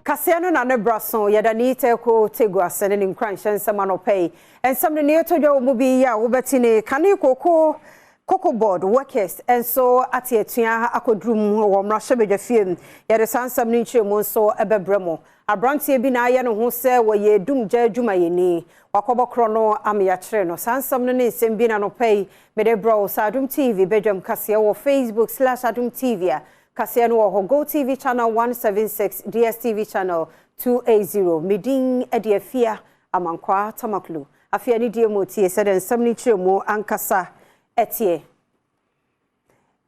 Kaseɛ no na ne bra so. Yɛda ne Teko Tegu ase ne ne nkuranhyɛ nsɛm anɔpɛ yi. Nsɛm no ne ɛtɔ dwa wɔ mu bi yi a wobɛte ne kane Cocoa Board workers nso ate atua akɔduru mu wɔ mmarahyɛbadwa fie mu. Yɛde saa nsɛm no nkyerɛmu nso bɛbrɛ mo. Aberanteɛ bi na ayɛ ne ho sɛ wɔyɛ dumgya adwumayɛni, wakɔbɔ korɔ no ama yɛakyerɛ no. Saa nsɛm no ne nsɛm bi na anɔpɛ yi mede brɛ wo sɛ Adom TV badwam kaseɛ wɔ Facebook/AdomTV a kaseɛ no wɔ hɔ, Go TV channel 176, DSTV channel 280. Medin de Afia Amankwaa Tamaklu. Afei ne die mu tie sɛdeɛ nsɛm no kyerɛ mu ankasa ɛteɛ.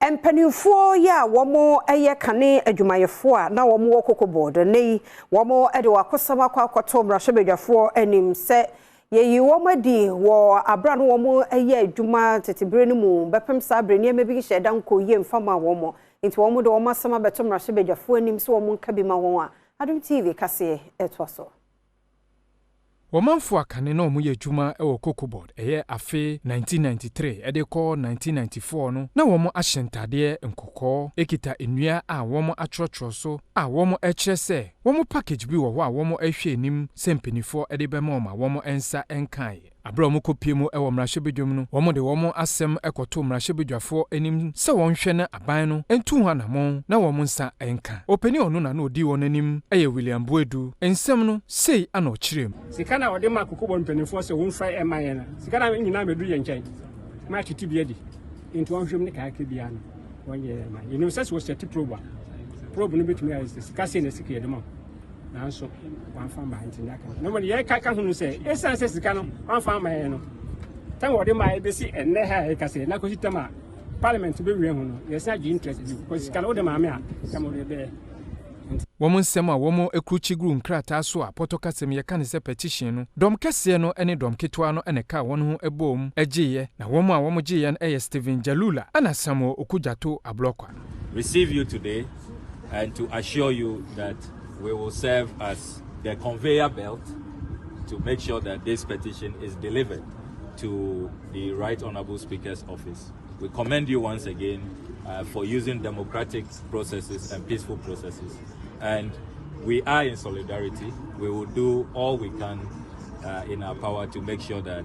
Mpanimfoɔ yi a wɔn yɛ kane adwumayɛfoɔ a na wɔn wɔ Cocoa Board ne yi, wɔn de wɔn akosɛm akɔ akɔto mmarahyɛbadwafoɔ anim sɛ yɛyi wɔn adi wɔ abera no wɔn yɛ adwuma tetebere no mu bɛpem saa abere, nneɛma bi hyɛ da nkɔ yie mfa ma wɔn, nti wɔn de wɔn asɛm abɛto mmarahyɛbadwafoɔ anim sɛ wɔn nka bi ma wɔn a Adom TV kaseɛ ɛtoa so. Wɔmanfo akane na wɔyɛ adwuma wɔ Cocoa Board, ɛyɛ afe 1993 ɛde kɔ 1994 no, na wɔn ahyɛ ntadeɛ nkɔkɔɔ, ekita nnua a wɔn atwerɛtwerɛ so a wɔn kyerɛ sɛ wɔn package bi wɔ hɔ a wɔn rehwɛ anim sɛ mpanimfoɔ de bɛma wɔn a wɔn nsa nkaeɛ. Abere a wɔkɔpie mu wɔ mmarahyɛbadwam no, wɔn de wɔn asɛm kɔto mmarahyɛbadwafoɔ anim sɛ wɔnhwɛ na aban no ntu ho anammɔn na wɔn nsa nka. Ɔpanin ɔno na na ɔdi wɔn anim yɛ William Boadu. Nsɛm no sei ana ɔkyerɛ mu. Sika na ɔde ma Cocoa Board mpanimfoɔ sɛ wɔmfa ɛma yɛn no, sika na nyinaa mɛduru yɛn nkyɛn ma atete bi adi, nti wɔnhwɛ mu ne kaaka biara no wɔnyɛ ma yɛnim sɛ wɔsɛte probe a probe no bɛtumi ayɛ sɛ sika sei na sika yɛde ma, nanso wɔamfa ma. Nti ne aka na mmom yɛka ka ho no sɛ ɛsiane sɛ sika no wɔamfa ama yɛn no tam wɔde ma yɛbɛsi ɛnnɛ ha a yɛka sɛ na kɔsi tam a parliament bɛwie ho no, yɛsan agye interest bi kɔ sika no wode maame a tam wɔde bɛyɛ. Wɔn nsɛm a wɔn akurukyi guru nkrataa so a pɔtɔ kasɛm yɛka ne sɛ petition no, dɔm kɛseɛ no ne dɔm ketewa no ne ka wɔn ho bɔɔ gyeeɛ, na wɔn a wɔn gyeeɛ no yɛ Stephen Jalula ɛna Samuel Okudzeto Ablakwa. Receive you today and to assure you that we will serve as the conveyor belt to make sure that this petition is delivered to the Right Honorable Speaker's office. We commend you once again for using democratic processes and peaceful processes. And we are in solidarity. We will do all we can in our power to make sure that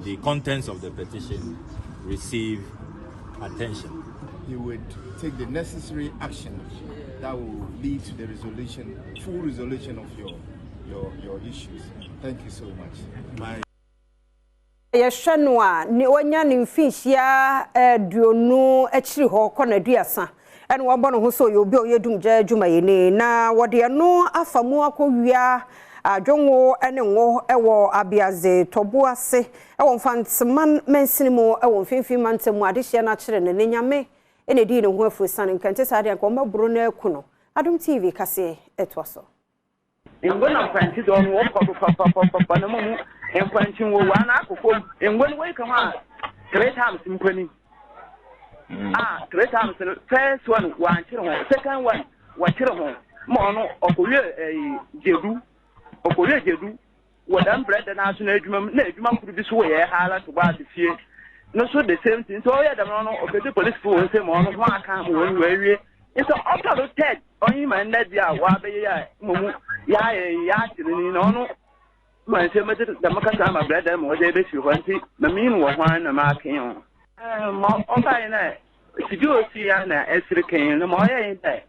the contents of the petition receive attention. He would take the necessary action that will lead to the resolution, full resolution of your issues. Thank you so much. My Yɛhwɛ no a ne wanya ne mfinhyia 20 akyiri hɔ kɔ n'aduasa, ɛna wabɔ ne ho sɛ ɔyɛ obi a ɔyɛ dumgya adwumayɛni, na wɔde ɛno afa mu akɔwia adwonwo ne ngo wɔ Abeadze Tɔbo ase wɔ Mfantseman mansini mu wɔ Mfimfini Mantam mu. Adehyeɛ no akyerɛ no ne Nyame ɛna ɛdii ne ho afurusane nkɛnte saa deɛ nka ɔmɛboro no aku no. Adom TV kaseɛ ɛtoa so. Ngo na mpɔnkye dɔ no wɔkɔ do papapapa, na mmom mpɔnkye wɔ wa na akɔ fam. Ngo no wɔyi ka ho a three times mpo ni a, three times no, first one wɔankyere ho, second one wɔkyere ho ma ɔno ɔkɔwie ɛyi Gyedu, ɔkɔwie Gyedu wɔ dɛm brɛ dɛ n'aso na adwuma mu na adwuma koro bi so wɔ yɛ ha ala to bɔ ase fie no so the same thing. Nti ɔyɛ dɛm no, ɔkɛdi polisi wɔ nsɛm ɔno ho aka ma wɔn wɔawie. Nti ɔtɔ do third, ɔnyi ma nnɛ bi a wabɛyɛ a mmom yɛayɛ yɛakyere ni na ɔno ma nsɛm bɛte dɛm kasa ma brɛ dɛm ma ɔde bɛfiri hɔ. Nti ma meyi no wɔ ho ara na maake ho ma ɔbaeɛ na sidi osi ya na ɛsere kan no ma ɔyɛ yi dɛ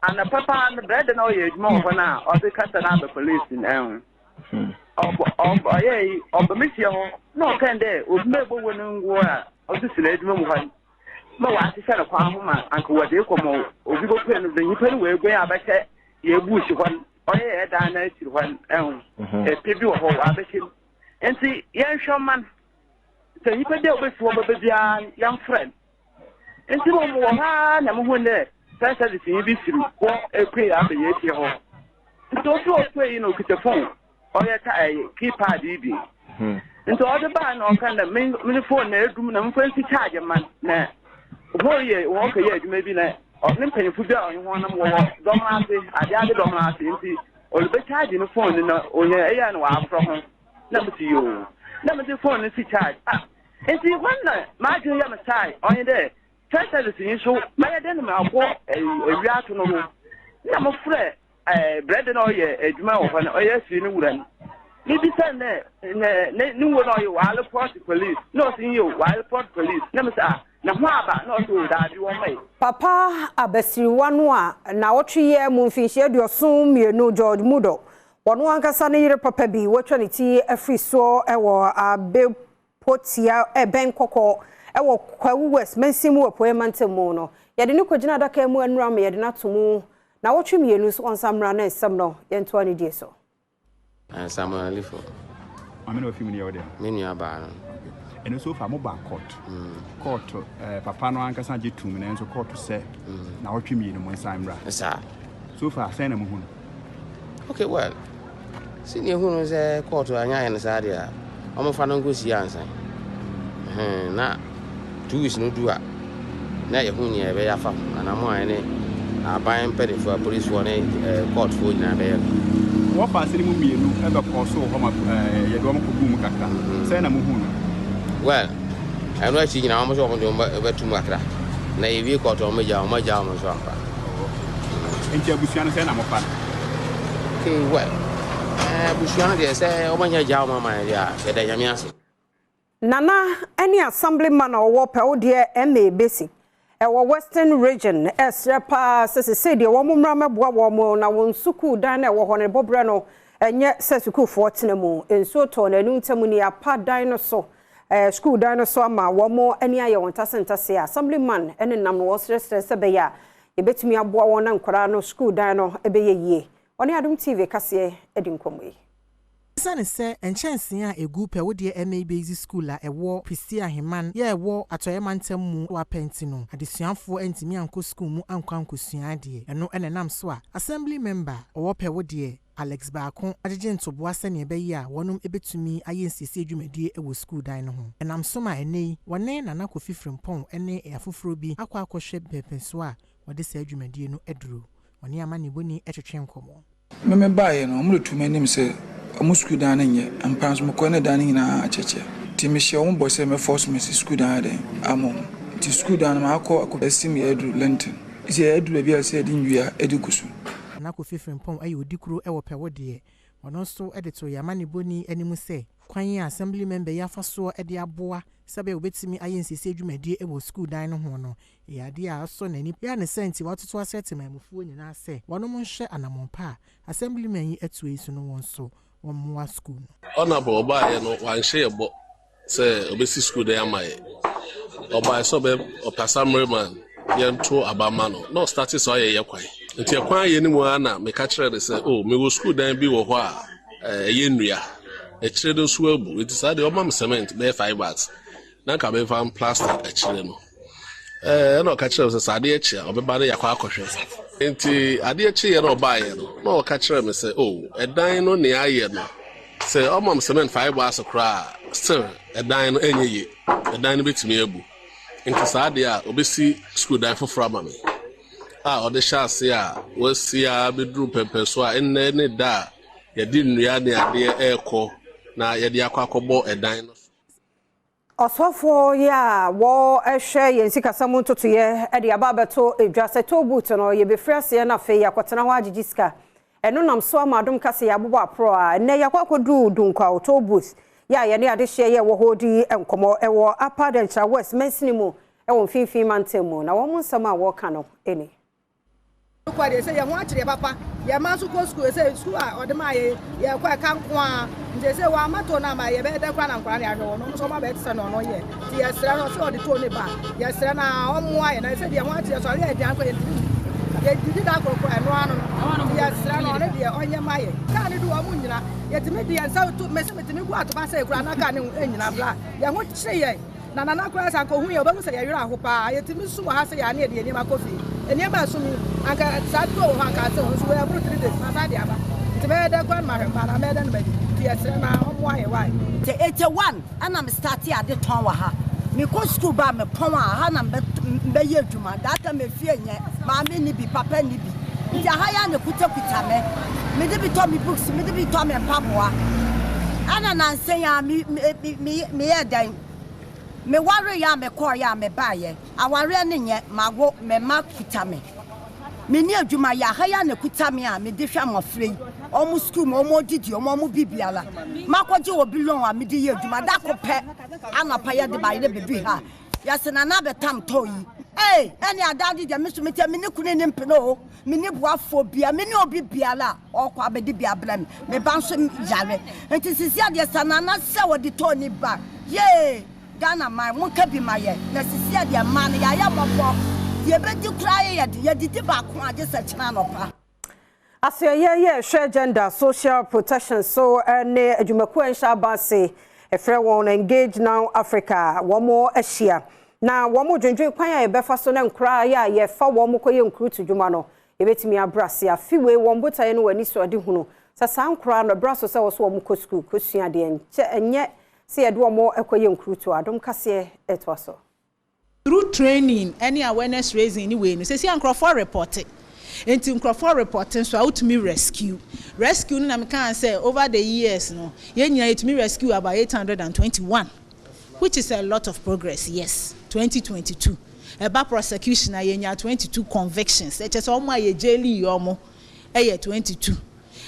anapa paa no, brɛ dɛ na ɔyɛ adwuma wɔ hɔ no a ɔde kasa no aba polisi no ɛho ɔbɔ ɔyɛ yi ɔba me fie hɔ na ɔkɛn dɛ obi ma ɛbɔ wɔ no ngo a ɔde si n'adwuma mu hɔ ma wɔahyehyɛ no kwan ho ma anka wɔde kɔ ma obi bɛpue no do, nyimpa no wɔaguan abɛhyɛ yɛbu si hɔ no, ɔyɛ yɛ dan no akyiri hɔ no, ɛho ɛpɛ bi wɔ hɔ wɔabɛhyɛ mu. Nti yɛnhwɛ ma no sɛ nyimpa bi a wɔbɛsi hɔ bɛbɛ biara yɛmfrɛ no. Nti mo wɔ hɔ ara na mohu dɛ fire service yi bi firi hɔ ekue aba yɛ fie hɔ. Nti ofi opue yi na okita phone, ɔyɛ ta ɛyɛ keypad yi bi. Nti ɔde baa na ɔka na me me phone na edum na mfa nsi charge ma na hɔ yɛ wɔn kɔ yɛ adwuma bi na ɔne mpanyinfo bi a ɔne ho nam wɔwɔ dɔm ase ade ade dɔm ase. Nti ɔrebɛ charge ne phone no na onye ɛyɛ na wafrɛ ho na mo si yoo na mo de phone no si charge. Ah, nti hɔ na maa dwen yɛ me sae ɔnye dɛ fire service yi nso mɛyɛ dɛ na ma abɔ ɛyi ewia ato no ho na mo frɛ. Ɛɛ brɛde na ɔyɛ adwuma wɔ hɔ no ɔyɛ afiri no wura no. Mebisa no dɛ nɛ ne ne wo na ɔyɛ wɔareport police na ɔse nyew wɔareport police na mese ah na ho aba na ɔse oh daabi wɔmmae. Papa abasiriwa no a naawɔtwe yi ara mu mfinhyia 72 George Mudor, ɔno ankasa ne yere papa bi watwa ne ti afiri soɔ wɔ Abepotia ɛbɛn Kɔkɔɔ wɔ Kwawu West mansin mu wɔ Apueɛ mantam mu no, yɛde no kɔgyina adaka mu anura ma yɛde no ato mu naawɔtwe mmienu nso ɔnsan mmra na nsɛm no yɛntoa ne die so. Samuel Alifo. Maame na wafi mu no yɛ wo dɛn? Me nua baa no. Okay. Ɛno so fa mo ba court. Court eh, papa no ankasa gye tum nanso court sɛ na ɔtwe mmienu mo nsan mmra. Saa. So far sɛn na muhu no? Okay, well, sɛnea ehu no sɛ court anya ayɛ no saa deɛ a, wɔmfa no nkɔsie ansa. Na 2 weeks no du a, na yɛhu nea yɛbɛyɛ afa ho anamo a ɛne aban mpanimfoɔ, apolisifoɔ ne courtfoɔ nyinaa bɛyɛ no. Wɔfa ase no mu mmienu ɛbɛkɔ so wɔ hɔ ma yɛde wɔn kɔgu mu kakra. Sɛn na muhu no? Well, ɛno akyi nyinaa wɔn nso wɔn de wɔn bɛto mu kakra na yɛwie court wɔn agya wɔn agya wɔn nso ampa. Nti abusua no sɛn na mofa no? Okay, well, abusua no deɛ sɛ wɔn anya agya wɔn ama yɛ deɛ a yɛda Nyame ase. Nana ne assemblyman a ɔwɔ Pɛwodeɛ MA Basic ɛwɔ Western Region ɛsrɛ paa sɛ sesei deɛ wɔn mmra mɛboa wɔn na wɔn sukuu dan na ɛwɔ hɔ no bɔberɛ no ɛnyɛ sɛ sukuufoɔ tena mu. Nsuo tɔ n'anu ntam ni apa dan no so sukuu dan no so ama wɔn ani ayɛ wɔn ntase ntase. Assemblyman ɛne nam no wɔsrɛsrɛ sɛ bɛyɛ a yɛbɛtumi aboa wɔn na nkwadaa no sukuu dan no ɛbɛyɛ yie. Ɔne Adom TV kaseɛ adi nkɔmmɔ yi. Esiane sɛ nkyɛnsee a egu Pɛwodeɛ MA Basic School a ɛwɔ Pisi Aheman yɛ ɛwɔ Atɔeɛ mantam mu wɔ apɛnti no, adesuafoɔ ntumi ankɔ sukuu mu ankɔ ankɔsua adeɛ. Ɛno ɛna nam so a assembly member ɔwɔ Pɛwodeɛ Alex Baako agyegye ntoboa sɛnea ɛbɛyɛ a wɔnom ebɛtumi ayɛ nsiesie dwumadie wɔ sukuu dan no ho. Ɛnam so ma ɛnɛ yi wɔne Nana Kofi Frimpong ne afoforɔ bi akɔ akɔhwɛ mpɛmpɛnsoɔ a wɔde saa dwumadie no aduru. Wɔne amanebɔni twetwe nkɔmmɔ. Meme baeɛ no, ɔmo de to m'anim sɛ ɔmo sukuu dan no nyɛ mpa nso mekɔɛ ne dan no nyinaa akyɛkyɛ nti mehyɛ ɔmo bɔ sɛ mɛfɔ so mesi sukuu dan adɛn ama ɔmo. Nti sukuu dan no maakɔ akɔ asim yɛ aduru lintel sɛ aduru baabi a sɛ yɛde nnua de gu so. Nana Kofi Frimpong yɛ odikuro wɔ Pɛwodeɛ. Ɔno nso de to yɛn amanebɔni anim sɛ kwan a assembly member yi afa soɔ de aboa sɛbɛyɛ wobɛtumi ayɛ nsiesie dwumadie wɔ sukuu dan no ho no ɛyɛ adeɛ a asɔ n'ani yɛ ne sɛ nti watoto asrɛ temamufoɔ nyinaa sɛ wɔnom nhyɛ anammɔn pa a assemblyman yi atu yi so no wɔn nso wɔmmoa sukuu no. Honorable ɔbaayɛ no wanhyɛ yɛ bɔ sɛ ɔbɛsi sukuu dan ama yɛ. Ɔbaayɛ sɛ ɔbɛ ɔpɛ assemblyman yɛnto aba ma no na ɔstart sɛ ɔyɛ yɛ kwan. Nti ɛkwan ayɛ no mu ara na meka kyerɛ no sɛ o mewɔ sukuu dan bi wɔ hɔ a ɛyɛ nnua akyire no nso abu nti saa deɛ ɔma me cement bɛyɛ 5 bags na nka memfa plaster akyire no. Ɛna ɔka kyerɛ me sɛ sɛ adeɛ kye a ɔbɛba no yɛakɔ akɔhwɛ. Nti adeɛ kyeeɛ na ɔbaeɛ no na ɔka kyerɛ me sɛ o ɛdan no nea ayɛ no sɛ ɔma me cement 5 bags koraa still ɛdan no ɛnyɛ yie, ɛdan no bɛtumi abu nti saa adeɛ a ɔbɛsi sukuu dan foforɔ ama me a ɔde hyɛ ase a wasi a bɛduru pɛmpɛ so a nnɛ ne da a yɛde nnua ne adeɛ ɛrekɔ na yɛde akɔ akɔbɔ ɛdan no so. Ɔsɔfoɔ yi a wɔrehwɛ yɛn sikasɛm ntotoeɛ de aba abɛto edwa sɛ toll booth no yɛbɛfiri aseɛ no afei yɛakɔtena hɔ agyegye sika. Ɛno nam so ama Adom kasa yɛabobɔ aporɔ a ɛnnɛ yɛakɔ akɔduru Dunkwa toll booth yɛ a yɛne adehyeɛ yɛ wɔ hɔ di nkɔmmɔ ɛwɔ Upper Denkyira West mansini mu ɛwɔ Mfimfini mantam mu na wɔn nsɛm a wɔreka no ɛni. Kɔ deɛ sɛ yɛn ho akyerɛ papa, yɛn mma nso kɔ sukuu sɛ sukuu a ɔde maa yɛ yɛkɔ ɛka nko a nti sɛ wɔama toll no ama yɛbɛyɛ dɛ koraa na nkwadaa no yɛahwɛ wɔn ɔmo nso ɔmo abɛyɛ te sɛ na ɔno yɛ nti yɛsrɛ no sɛ ɔde toll ne ba yɛsrɛ no a ɔmmoa yɛn na sɛ deɛ ho akyerɛ sɔre yɛ aduane kɔ yɛntumi yɛdidi da korokoro ɛno ano no nti yɛsrɛ no ɔno deɛ ɔnyɛ ma yɛ. Kaa no do ɔmo nyina yɛtumi de yɛn nsa to mɛsɛ mɛtumi gu atopa sɛ ekura na kaa no nyina bla yɛn ho kyerɛ yɛn na nana koraa sɛ anka ohun yɛ ɔbɛhu sɛ yɛwerɛ aho paa. Yɛtumi sum wɔ ha sɛ yɛane yɛde yɛn nneɛma kɔ fie nneɛma ɛsom yi anka saa toll wɔ hɔ anka ase hɔ nso wɔyɛ 3 days na saa de aba nti bɛyɛ dɛ kwan ma hwɛ mma na mɛyɛ dɛ no madi nti yɛsrɛ na ɔmmoa yɛ wae. Sɛ 81 ɛna me start ade tɔn wɔ ha. Mekɔ sukuu ba mepɔn a ha na mbɛyɛ adwuma. That time efie nyɛ maame ni bi papa ni bi nti aha yɛ na kutakuta me mede bi tɔ me books, mede bi tɔ me mpaboa. Ɛna nansɛn a me me me meyɛ dɛn meware yɛ a mekɔɔ yɛ a mebaayɛ awareɛ no nyɛ mawo me ma kuta me. Menni adwuma yɛ, aha yi ara na ɛkuta me a mede hwɛ mmɔfra yi, wɔn sukuu mu, wɔn adidi, wɔn wɔn biribiara. Makɔgye obi loan a mede yɛ adwuma, da ko pɛ anɔpa yɛde bayerɛ bɛdui ha a, yɛse Nana abɛtam tɔɔ yi. Ei, ɛne adaade deɛ me nso mete, me ne kunu nni mpene o, menni boafoɔ biara, menni obi biara a ɔrekɔ abɛde bi abrɛ me, me ba nso yare. Nti sisi adeɛ sɛ Nana sɛ ɔde tɔɔ ni ba, yee! Ghana man monka bi ma yɛn na sisiɛ deɛ mmaa no yɛayɛ mmɔbɔ deɛ yɛbɛdi koraa yɛ yɛde yɛdidi baako a gye sɛ kyena anɔpa. Asoɛeɛ yi a ɛhwɛ Gender Social Protection so ne adwumakuo a ɛnhyɛ aba ase ɛfrɛ wɔn Engage Now Africa wɔn ahyia na wɔn redwendwen kwan a yɛbɛfa so na nkoraa yɛ a yɛfa wɔn kɔyɛ nkurutu dwuma no yɛbɛtumi abrɛ ase. Afe wei wɔn botaeɛ ne wɔn anisoadehunu sɛ saa nkoraa no ɛberɛ aso sɛ wɔso wɔn kɔ sukuu kɔsua adeɛ nkyɛ ɛnyɛ Sɛ yɛde wɔn kɔyɛ nkurutoa. Adom kaseɛ ɛtoa so. Through training ne awareness raising ne wei no, seesei a nkurɔfoɔ repɔte. Nti nkurɔfoɔ repɔte nso a, wotumi rescue. Rescue no na mekaa sɛ over the years no, yɛn nyinaa yɛtumi rescue about 821, which is a lot of progress, yes, 2022. Ɛba prosecution a, yɛnyaa 22 convictions, ɛkyerɛ sɛ wɔn a yɛ jailii wɔn yɛ 22.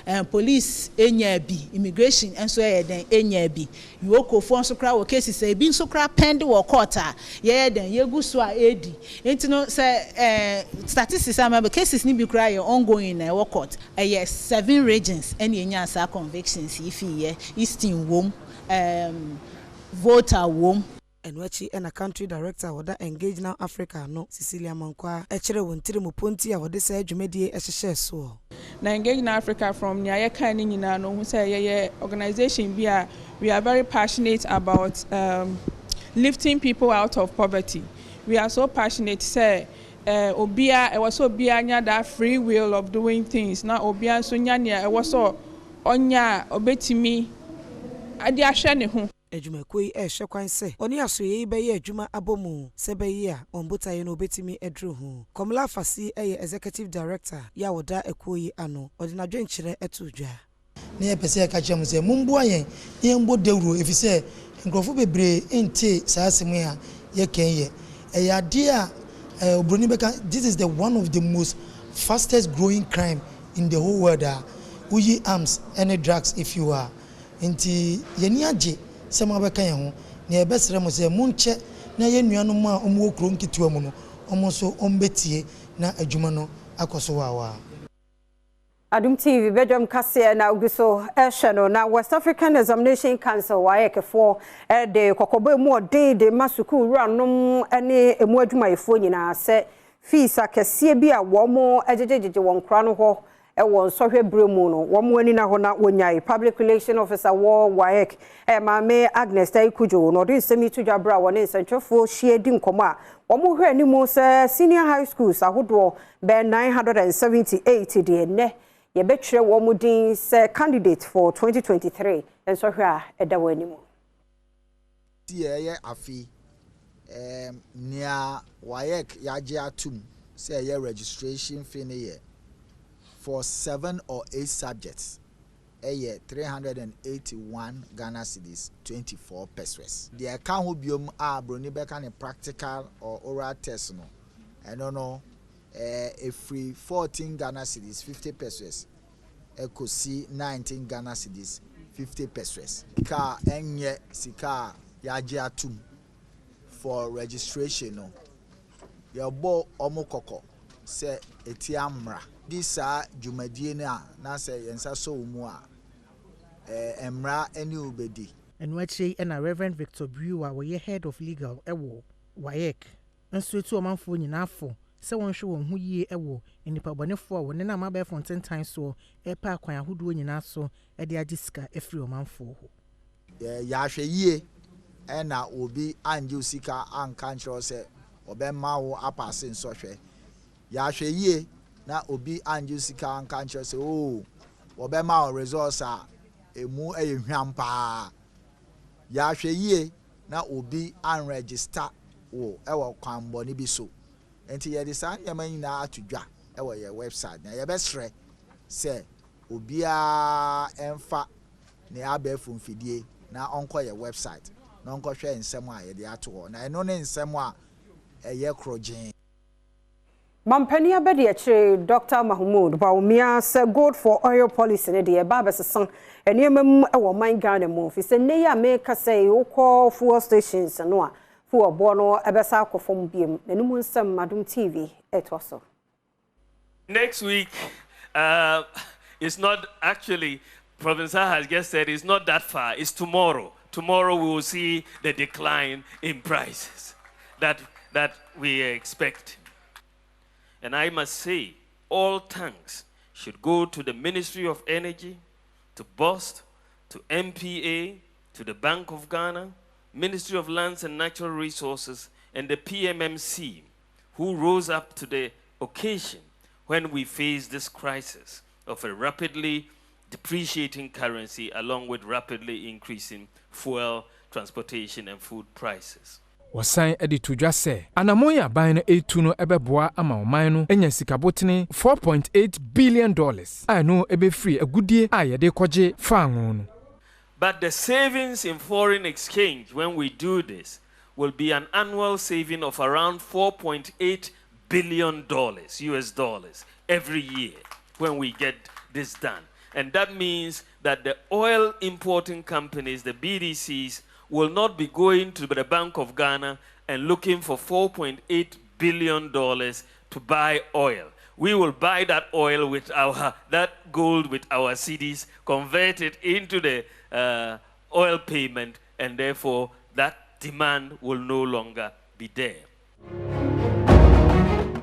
Ɛɛ police nyaa bi, immigration nso yɛ dɛn nyaa bi. EOCO foɔ nso koraa wɔ cases a ebi nso koraa pɛnde wɔ court a yɛyɛ dɛn yɛgu so a ɛredi. Nti no sɛ ɛɛ statistics a maba cases no bi koraa yɛ ongoing na ɛwɔ court. Ɛyɛ seven regions ɛna yɛnyaa saa convictions yi fiiɛ, Eastern wom, ɛɛm Volta wom. Ɛno akyi na Country Director a ɔda Engage Now Africa ano, Cecilia Amankwaa, kyerɛɛ wɔn tirimupɔ nti a wɔde saa dwumadie hyehyɛɛ soɔ. Na Engage Now Africa from nea yɛkae no nyinaa no, wohu sɛ yɛyɛ organisation bi a we are very passionate about um, lifting people out of poverty. We are so passionate sɛ eh, obia ɛwɔ sɛ obia nya that free will of doing things na obia nso nya nea ɛwɔ sɛ ɔnya a ɔbɛtumi de ahwɛ ne ho. Adwumakuo yi rehwɛ kwan sɛ wɔne asoɛeɛ yi bɛyɛ adwuma abɔ mu sɛ ɛbɛyɛ a wɔn botaeɛ no wɔbɛtumi aduru ho. Komla Afasi yɛ Executive Director yi a ɔda akuo yi ano. Ɔde n'adwenkyerɛ too dwa. Na yɛpɛ sɛ yɛka kyerɛ mo sɛ, mommoa yɛn na yɛmmɔ dawuro, efisɛ nkurɔfo bebree ntee saa asɛm yi a yɛka yi ɛ. Ɛyɛ adeɛ a oburoni bɛka, this is the one of the most fastest growing crime in the whole world a woyi arms ne drugs fi hɔ a. Enti yɛn ani agye sɛ moabɛka yɛn ho, na yɛbɛsrɛ mo sɛ monkyɛ na yɛn nuanom a wɔwɔ kurow nketewa mu no, wɔn nso wɔmmɛtie na adwuma no akɔ so waawaa. Adom TV badwam kaseɛ na wogu so rehwɛ no. Na West African Examination Council, WAEC, foɔ de kɔkɔbɔ emu ɔden de ma sukuu wuranom ne emu adwumayɛfoɔ nyinaa sɛ fees akɛseɛ bi a wɔn gyegyegyegye wɔ nkora no hɔ Wɔ nsɔhwɛ berɛ mu no, wɔn ani nna hɔ na wɔnyae. Public Relation Officer wɔ WAEC, Maame Agnes Tai Cudjoe na ɔde nsɛm yi to dwa berɛ a wɔne nsɛntwerɛfoɔ hyia di nkɔmmɔ a wɔhwɛ anim sɛ Senior High Schools ahodoɔ bɛyɛ 978 deɛ nnɛ yɛbɛtwerɛ wɔn din sɛ candidate for 2023 nsɔhwɛ a ɛda wɔn anim. Ti ɛyɛ afe um nea WAEC yagye atom sɛ ɛyɛ registration fee no yɛ for seven or eight subjects ɛyɛ 381 Ghana cedis 24 pesewas. Deɛ ɛka ho biom a broni bɛka no practical or oral test no, ɛno no ɛfiri 14 Ghana cedis 50 pesewas kɔsi 19 Ghana cedis 50 pesewas. Sika a ɛnyɛ sika a yɛagye atom for registration no, yɛbɔ wɔn kɔkɔ sɛ ɛtia mmara. Di saa dwumadie no a na sɛ yɛn nsa sɔ wo mu a, mmara ne wo bɛdi. Ɛno akyire yi na Rev. Victor Brew a ɔyɛ Head of Legal wɔ WAEC nso atu ɔmanfoɔ nyinaa fo sɛ wɔnhwɛ wɔn ho yie wɔ nnipabɔnefoɔ a wɔnenam abɛɛfo ntentan soɔ repɛ akwan ahodoɔ nyinaa so de agye sika afiri ɔmanfoɔ hɔ. Yɛ ahwɛyie na obi angye wo sika anka ankyerɛ wo sɛ ɔbɛma wo apaase nsɔhwɛ. Yɛ ahwɛyie na obi angye wo sika anka ankyerɛ wo sɛ oo wɔbɛma wo results a ɛmu yɛ hwam paa. Yɛ ahwɛyie na obi anregister wo wɔ kwanbɔne bi so. Enti yɛde saa nneɛma yi nyinaa ato dwa wɔ yɛn wɛbsaet, na yɛbɛsrɛ sɛ obiara mfa ne abɛɛfo mfidie na ɔnkɔ yɛn wɛbsaet na ɔnkɔhwɛ nsɛm a yɛde ato hɔ, na ɛno ne nsɛm a ɛyɛ korɔgyee. Mampanin abadiakyire Dr. Mahamudu Bawumia sɛ gold for oil policy no deɛ ɛba abɛsesa nneɛma mu wɔ ɔman Ghana mu fi sɛ nnɛ yi a meka sɛ wokɔ fuel stations no a fuel boɔ no ɛbɛsa akɔ fam biom. N'anim nsɛm Adom TV ɛtoa so. Next week, it's not actually, Professor has just said it's not that far, it's tomorrow. Tomorrow we will see the decline in prices that we expect. And I must say, all thanks should go to the Ministry of Energy, to BOST, to NPA, to the Bank of Ghana, Ministry of Lands and Natural Resources, and the PMMC, who rose up to the occasion when we faced this crisis of a rapidly depreciating currency along with rapidly increasing fuel, transportation, and food prices. Wɔsan de to dwa sɛ anammɔn aban no ɛretu no bɛboa ama ɔman no anya sikabotene $4.8 billion a ɛno ɛbɛfiri agudie a yɛde kɔgye fango no. But the savings in foreign exchange when we do this will be an annual saving of around $4.8 billion US dollars every year when we get this done. And that means that the oil importing companies, the BDCs, will not be going to the Bank of Ghana and looking for $4.8 billion to buy oil. We will buy that oil with our, that gold with our cedis, convert it into the oil payment, and therefore that demand will no longer be there.